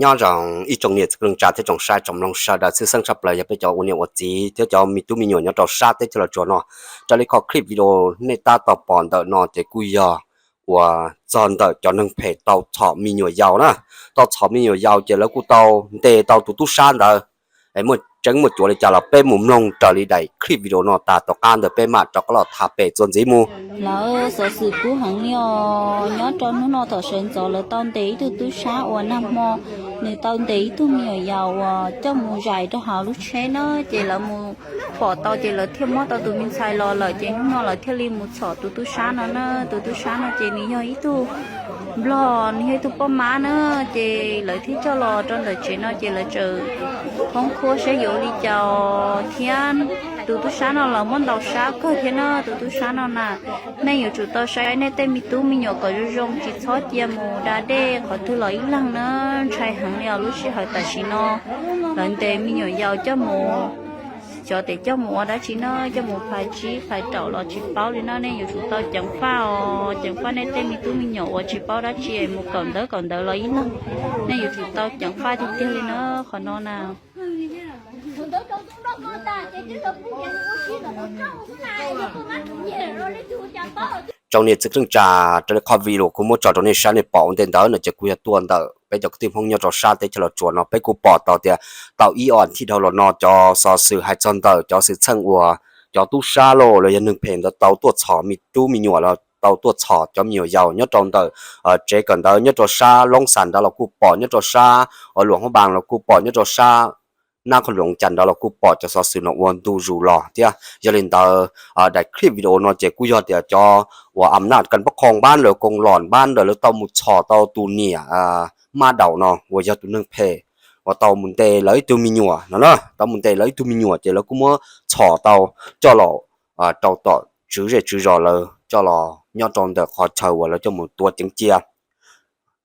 Nyob zoo ib tsoom niam txiv kwv tij neej tsa thiab tsoom saib tsoom mloog sawv daws, tshwj xeeb tshaj plaws yog peb cov ua niam ua txiv thiab cov me tub me nyuam nyob rau sab teb chaws Los Tsuas no. Raws li qhov clip video nej tab tom pom ntawm no ces kuj yog uas txog ntawm cov neeg phem tau txhom me nyuam yaus na. Tau txhom me nyuam yaus ces lawv kuj tau ntes tau tus tub sab ntawd. Es muaj tseeb muaj cuav li cas los peb mus mloog raws li daim clip video no tas tom qab ntawd peb mam rov qab los tham pem txuas ntxiv mus. Lawv xov xwm kub heev li os. Nyob rau hnub no thaum sawv ntxov lawv tau ntes ib tug tub sab uas nag hmo nws tau ntes ib tug me nyuam yaus uas coj mus zais rau hauv lub tsheb na, ces lawv mus pom tau ces lawv thiaj muab tau tus me ntxhais los lawm, ces hnub no lawv thiaj li mus txhom tus tub sab no na. Tus tub sab no ces nws yog ib tug nplog, nws yog ib tug poj mab na, ces lawv thiaj coj los rau ntawm tsev no ces lawv tseem khoob khuab saib yuav ua li cas thiab. Tus tub sab no los muab ntaus sab kawg thiab na. Tus tub sab no na, nej yuav tsum tau saib nej tej me tub me nyuam kom zoo zoo, tsis txhob cia mus da dej qhov twg los ib leeg na, ntshai heev li os. Lub sij hawm tam sim no lawv ntes me nyuam yaus coj mus, xyov tes coj mus ua dab tsi na, coj mus phais tsib phais raum los tsis paub li no. Nej yuav tsum tau ceev faj os, ceev faj nej tej me tub me nyuam uas tsis paub dab tsi mus kawm ntawv kawm ntawv los ib leeg. Nej yuav tsum tau ceev faj tiag tiag li na qhov no na. Tsoom niam txiv kwv tij neej tsa, raws li qhov video kuv muab tso rau nej saib nej pom ua ntej ntawd no ces kuj yog tuaj ntawm peb cov kwv tij Hmoob nyob rau sab teb chaws Los Tsuas no. Peb kuj pom tau tias tau ib ob thiv dhau los no cov xov xwm hais txog ntawm cov xwm txheej uas cov tub sab los los yog neeg phem ntawd tau tuaj txhom me tub me nyuam los tau tuaj txhom cov me nyuam yaus nyob rau ntawm tsev kawm ntawv nyob rau sab Loob Xas nrad los kuj pom, nyob rau sab Luam Hoob Npas los kuj pom, nyob rau sab Nab Qhoos Loos Cas nrad los kuj pom cov xov xwm no ua ntu zus los thiab. Yog li ntawd daim clip video no ces kuj yog tias cov uas am naj kas pab khoom npab ntawm koos los npab ntawm lawv tau mus txhom tau tus niam mab daum no uas yog tus neeg phem uas tau mus ntes lawv ib tug me nyuam no na, tau mus ntes lawv ib tug me nyuam ces lawv kuj muab txhom tau coj los rau tom tswv zej tswv zos lawv coj los nyob rau ntawm qhov chaw uas lawv coj mus tua ceev cia.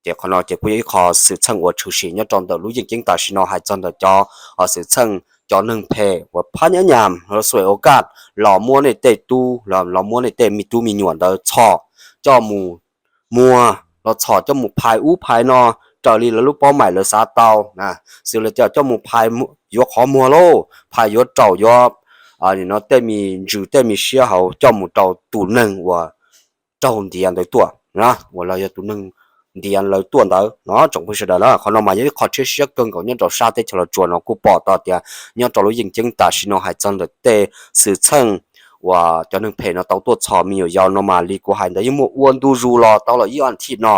Ces qhov no ces kuj yog ib qho xwm txheej uas tshwm sim nyob rau ntawm lub yeej ceeb tam sim no hais txog ntawm cov xwm txheej cov neeg phem uas phab nyab nyam los xuaim ua kaj los muab nej tej tub los muab nej tej me tub me nyuam ntawd txhom coj mus muag los txhom coj mus phais ub phais no raws li lawv lub paub maim lawv xav tau na. Xws li tias coj mus phais yuav qhov muag lauj, phais yuav raum yuav tej me ntsws tej me siab hauv coj mus rau tus neeg uas raug ntiav ntawd tuaj, uas los yog tus neeg ntiav lawv tuaj ntawd no. Tsoom phooj ywg sawv daws na, qhov no mas yog ib qho rhiab siab kawg nkaus nyob rau sab teb chaws Los Tsuas no. Kuj pom tau tias nyob rau lub yeej ceeb tam sim no hais txog ntawm tej xwm txheej uas cov neeg phem no tau tuaj txhom me nyuam yaus no mas li kuv hais ntawd yeej muaj ua ntu zus los tau los ib ob thiv no.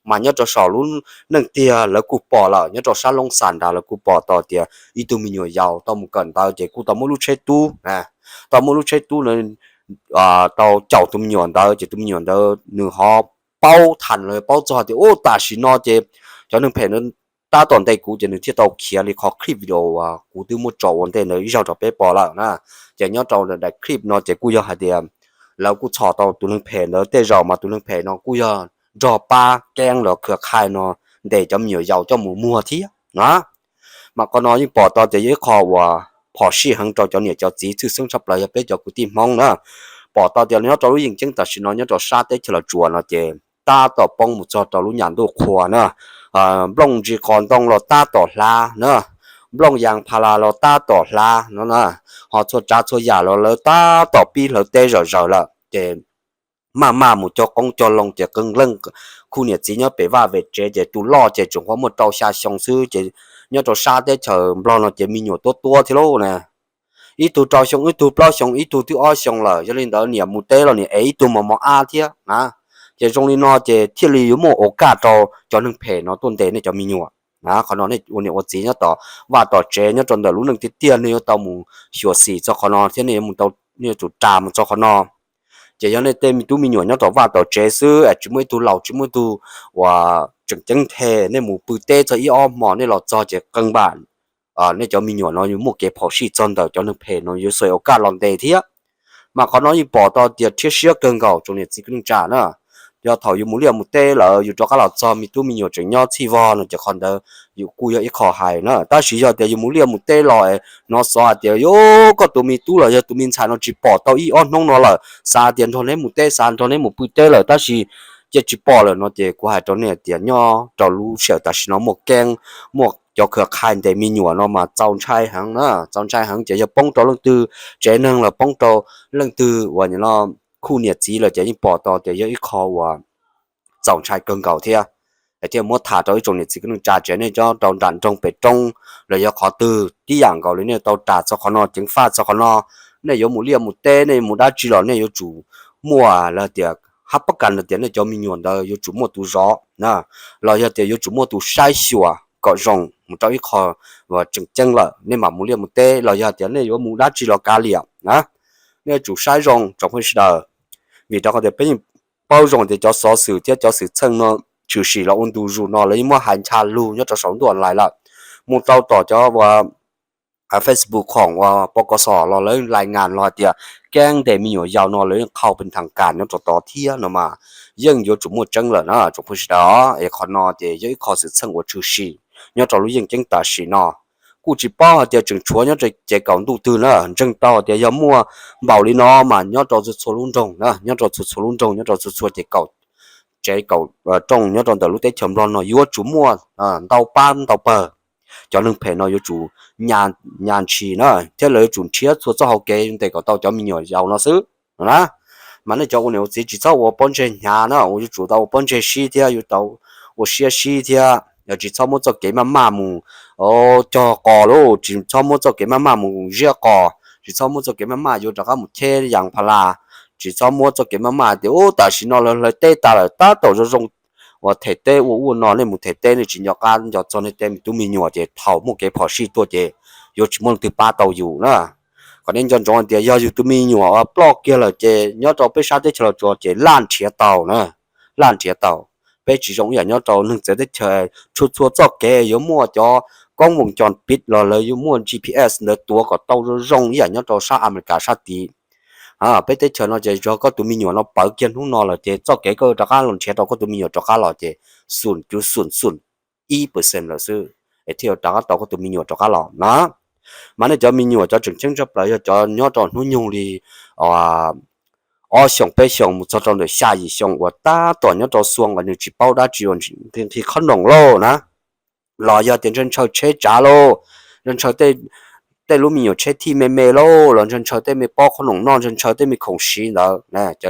Mas nyob rau saum lub neej tiag lawv kuj pom lawm, nyob rau sab Loob Xas nrad lawv kuj pom tau tias ib tug me nyuam yaus tau mus kawm ntawv ces kuj tau muab lub tsheb tub, tau muab lub tsheb tub na tau caum tus me nyuam ntawd ces tus me nyuam ntawd nws ho paub thaum los paub txog tias ub tam sim no ces cov neeg phem ntawd tab tom ntes kuv ces nws thiaj tau khiav li qhov clip video uas kuv twb muab tso ua ntej ntawd ib zaug rau peb pom lawm na. Ces nyob rau daim clip no ces kuj yog hais tias lawv kuj txhom tau tus neeg phem ntawd, tej zaum mas tus neeg phem no kuj yog nrog pab keeb los khwv khai no ntes cov me nyuam yaus coj mus muag thiab na. Mas qhov no yeej pom tau tias yog ib qho uas phom sij heev rau cov niam cov txiv tshwj xeeb tshaj plaws yog peb cov kwv tij Hmoob na. Pom tau tias nyob rau lub yeej ceeb tam sim no nyob rau sab teb chaws Los Tsuas no ces tab tom poob mus txog rau lub nyam ntuj qhua na. Nplooj ntsis qos ntoo los tab tom hlav na, nplooj yas pha las los tab tom hlav no na, ho txhua tsav txhua yam los lawv tab tom pib hlawv teb zom zaws lawm ces maj maj mus cog qoob cog loo ces qee leej khu niam txiv nyob pem vaj pem tsev ces tus loj ces tseem qhuav muaj rau xya xyoo xwb ces nyob rau sab teb chaws Nplog no ces me nyuam tuab tuab thiab lauj na. Ib tug rau xyoo, ib tug plaub xyoo, ib tug twb ob xyoo lawm. Yog li ntawd niam mus teb los niam ev ib tug mos mos ab thiab na. Ces zoo li no ces thiaj li yuav muaj ua kaj rau cov neeg phem no tuaj ntes nej cov me nyuam na. Qhov no nej ua niam ua txiv nyob tom vaj tom tsev nyob rau ntawm lub neej tiag tiag nej yuav tau mus xyuam xim txog qhov no thiab nej yuav mus tau, nej yuav tsum ras mus txog qhov no. Ces yog nej tej me tub me nyuam nyob tom vaj tom tsev xwb es tsis muaj ib tug laus tsis muaj ib tug uas tseem ceeb the, nej mus pw teb txog ib ob hmos nej los txog ces qee npam nej cov me nyuam no yuav muaj kev phom sij txog ntawm cov neeg phem no yuav xuas ua kaj los ntes thiab. Mas qhov no yeej pom tau tias rhiab siab kawg nkaus tsoom niam txiv kwv tij neej tsa na. Yog thaum yus mus liaj mus teb lawm yus rov qab los txog me tub me nyuam tseem nyob txhij vog no ces qhov ntawd yus kuj yog ib qho hais na. Tab sis yog tias yus mus liaj mus teb los hnov xov hais tias yus, koj tus me tub los yog tus me ntxhais no tsis pom tau ib ob hnub no lawm, xav tias nrog neb mus teb, xav nrog neb mus pw teb lawm, tab sis ciaj tsis pom lawm no ces kuv hais rau nej tias nyob rau lub sij hawm tam sim no muaj keeb, muaj cov khwv khai ntes me nyuam no mas txaus ntshai heev na, txaus ntshai heev ces yog poob rau leej twg tsev neeg los poob rau leej twg uas no khuj niam txiv lawm ces yeej pom tau tias yog ib qho uas txaus ntshai kawg nkaus thiab. Thiaj muab tham rau ib tsoom niam txiv kwv tij neej tsa tsev neeg nyob rau nram nroog pem roob los yog qhov twg tib yam nkaus li nej tau ras txog qhov no, ceev faj txog qhov no, nej yuav mus liaj mus teb, nej mus dab tsi los nej yuav tsum muaj lawv tias hab pab kas lawm tias nej cov me nyuam ntawd yuav tsum muaj tus zov na, los yog tias yuav tsum muaj tus saib xyuas kom zoo mus rau ib qho uas tseem ceeb lawm nej mam mus liaj mus teb, los yog tias nej yuav mus dab tsi los kav liam na, nej yuav tsum saib zoo tsoom phooj ywg sawv daws. Vim rau qhov tias peb yeej paub zoo tias cov xov xwm thiab cov xwm txheej no tshwm sim los ua ntu zus no lawv yeej muab hais ncha lug nyob rau saum ntuj online lawm, mus rau tom cov uas Facebook khoom uas pov kos xom los lawv lais ngas los hais tias keeb ntes me nyuam yaus no lawv yeej qhau pes thas kas nyob rau tod thiab no mas yeej yuav tsum muaj tseeb lawm na tsoom phooj ywg sawv daws. Es qhov no ces yog ib qho xwm txheej uas tshwm sim nyob rau lub yeej ceeb tam sim no. Kuj tsis paub hais tias tseem tshuav nyob rau ces kaum ntuj twg na, ntseeg tau tias yog muaj npaum li no mas nyob rau txhua txhua lub nroog na, nyob rau txhua txhua lub nroog, nyob rau txhua txhua ces kaum tsev kaum rooj nyob rau ntawm lub teb chaws Nplog no yuav tsum muaj ntau pab ntau pawg. Cov neeg phem no yuav tsum nyas ntshis na, thiab lawv yuav tsum nrhiav txhua txoj hauv kev ntes kom tau cov me nyuam yaus no xwb no na. Mas nej cov ua niam ua txiv tsis txhob ua pob ntseg hnyav na, yuav tsum tau ua pob ntseg sib thiab yuav tau ua siab sib thiab, tsis txhob muab txoj kev maj maj mus cog qos lauj, tsis txhob muab txoj kev maj maj mus ziab qos, tsis txhob muab txoj kev maj maj yuav rov qab mus cheb yas pha las, tsis txhob muab txoj kev maj maj tias ub tam sim no lawv hlawv teb tas lawm tab tom zoo zoo uas them teb ua ua no, nej mus them teb nej tsis nco qab nco txog nej tej me tub me nyuam ces thaum muaj kev phom sij tuaj ces yuav tsis muaj leej twg pab tau yus na. Kom nej nco ntsoov hais tias yog yus tus me nyuam uas ploj kiag lawm ces nyob rau peb sab teb chaws Los Tsuas ces laj nrhiav tau na, laj nrhiav tau. Peb tsis zoo ib yam nyob rau neeg txawv teb chaws, txhua txhua txoj kev yuav muaj cov koob voos cos piv los lawv yuav muaj G P S ntawd tuav kom tau zoo zoo ib yam nyob rau sab Amelikas sab tid. Peb teb chaws no ces yog koj tus me nyuam no pawv kiag hnub no lawm ces txoj kev koj rov qab los nrhiav rau koj tus me nyuam rov qab los ces xum cuv xum xum ib percent lawm xwb es thiaj rov qab tau koj tus me nyuam rov qab los na. Mas nej cov me nyuam cov tseem ceeb tshaj plaws yog cov nyob rau hnub nyoog li ob xyoos peb xyoos mus txog rau ntawm xya yim xyoo uas tab tom nyob rau xuas uas nws tsis paub dab tsi uas nqhis qhob noom lauj na, los yog tias ntshaw ntshaw tsheb tsav lauj, ntshaw ntshaw tej lub me nyuam tsheb thij me me lauj, los ntshaw ntshaw tej me pob qhob noom noj, ntshaw ntshaw tej me khoom siv ntawd.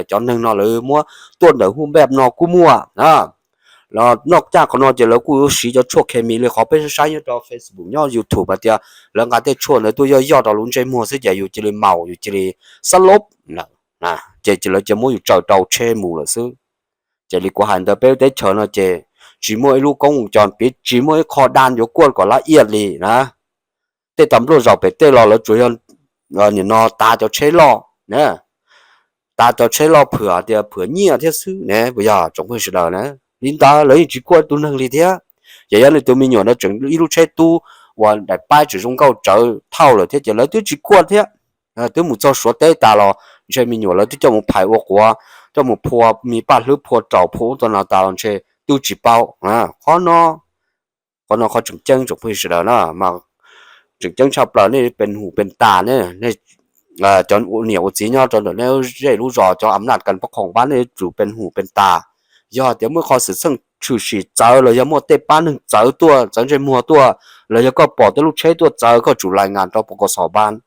Cov neeg no lawv muab tuaj ntawm hu npej no kuj muaj na. Los noj caj qhov no ces lawv kuj yuav siv cov tshuaj khes mis li qhov peb saib nyob rau Facebook nyob YouTube hais tias lawv nqa tej tshuaj ntawd tuaj yoj yoj rau lub ntsej muag xwb ces yus cia li maus yus cia li xab lob, ces lawv cia muab yus tsaws rau tsheb mus lawm xwb. Ces li kuv hais ntawd peb lub teb chaws no ces tsis muaj ib lub koob voos cos piv, tsis muaj ib qho dab yuav kuaj kom lab iaj li na. Tej tas npluaj zaus pem tej los lawv tsuas yog nim no tav cov tsheb loj, tav cov tsheb loj phwm tias phwm nyiaj thiab xwb ne, puas yog tsoom phooj ywg sawv daws na? Li ntawd lawv yeej tsis kuaj tus neeg li thiab. Ces yog nws tus me nyuam no tseem ib lub tsheb tub uas daim paib tseem zoo nkauj tsawv thauj lawm thiab ces lawv twb tsis kuaj thiab. Twb mus txog Suav teb tas los ntshe me nyuam lawv twb coj mus phais ua quav, coj mus phua mi paj hlwb phua raus phua ub tau no tas los ntshe twb tsis paub. Qhov no, qhov no qhov tseem ceeb tsoom phooj ywg sawv daws na, mas tseem ceeb tshaj plaws nej pes hum pes tas ne, cov niam ua txiv nyob rau ntawm nej zej lub zos cov am naj kas pab khoom pab nej yuav tsum pes hum pes tas. Yog tias muaj qhov xwm txheej tshwm sim txawv los yog muaj tej pab neeg txawv tuaj txawv ntsej muag tuaj, los yog koj pom tej lub tsheb tuaj txawv koj tsum lais ngas rau pov kos xos pab,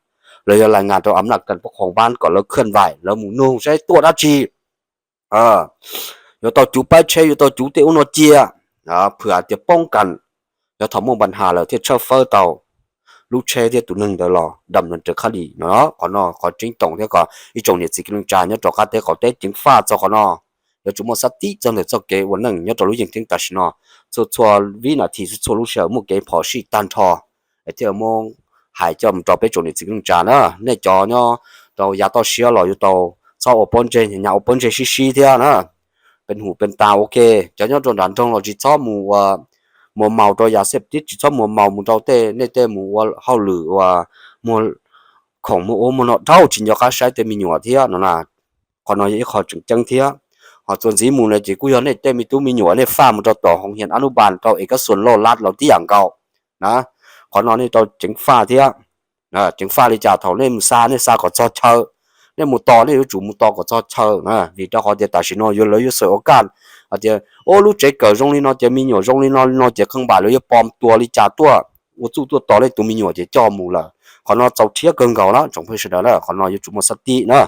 los yog lais ngas rau am naj kas pab khoom pab kom lawv khwj vais lawv mus nug saib tuaj dab tsi. Yuav tau cuv paib tsheb, yuav tau cuv tej ub no cia, phwm tias poob kas, yog thaum muaj npa has lawm thiaj tshawb fawb tau lub tsheb thiab tus neeg ntawd los dam no raws khab lis no. Qhov no qhov tseeb toom thiab kom ib tsoom niam txiv kwv tij neej tsa nyob rau qab teb qaum teb ceev faj txog qhov no. Yuav tsum muaj xab tib txog ntawm txoj kev ua neej nyob rau lub yeej ceeb tam sim no. Txhua txhua vib nas this, txhua txhua lub sij hawm muaj kev phom sij tag nrho, es thiaj muab hais coj mus rau peb tsoom niam txiv kwv tij neej tsa na. Nej cov nyob rau yav toj siab los yuav tau txhob ua pob ntseg, nyas ua pob ntseg sib sib thiab na. Pes hum pes tas ua ke, cov nyob rau nram nroog los tsis txhob mus ua, mus maus rau yas xej tib, tsis txhob mus maus mus rau tej nej tej mus ua hauj lwm uas muag khoom muag ub muag no dhau tsis nco qab saib tej me nyuam thiab no na. Qhov no yog ib qho tseem ceeb thiab. Ho txuas ntxiv mus no ces kuj yog nej tej me tub me nyuam nej faj mus rau tom hoo hias ab nub npas rau es kab xuas loj lab los tib yam nkaus na. Qhov no nej tau ceev faj thiab. Ceev faj li cas? Thaum nej mus xa nej xa kom txog chaw, nej mus tos nej yuav tsum mus tos kom txog chaw, vim rau qhov tias tam sim no yuav lawv yuav xaws ua kaj hais tias, o, lub tsev kawm zoo li no ces me nyuam zoo li no li no ces qee npam lawv yuav pom tuag li cas tuaj ua txuj tuaj tos leej tus me nyuam ces coj mus lawm. Qhov no txaus rhiab kawg nkaus na tsoom phooj ywg sawv daws na, qhov no yuav tsum muaj xab tib na,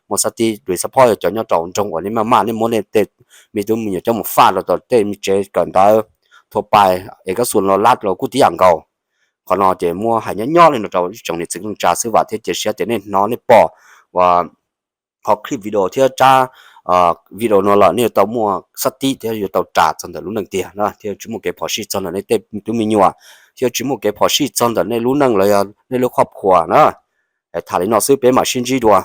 muaj xab tib, lub xab phob yog cov nyob rau nroog uas nej maj maj nej muab nej tej me tub me nyuam coj mus faj rau tom tej me tsev kawm ntawv thua pais es kab xu los lab los kuj tib yam nkaus. Qhov no ces muab hais nyob nyob li no rau ib tsoom niam txiv neej tsa xwb vam thiab cia siab tias nej hnov nej pom uas qhov clip video thiab tsab video no lawm nej yuav tau muaj xab tib thiab yuav tau ras txog ntawm lub neej tiag na, thiab tsis muaj kev phom sij txog ntawm nej tej tub me nyuam, thiab tsis muaj kev phom sij txog ntawm nej lub neej los yog nej lub qhov phuam na. Tham li no xwb peb mam sib ntsib dua.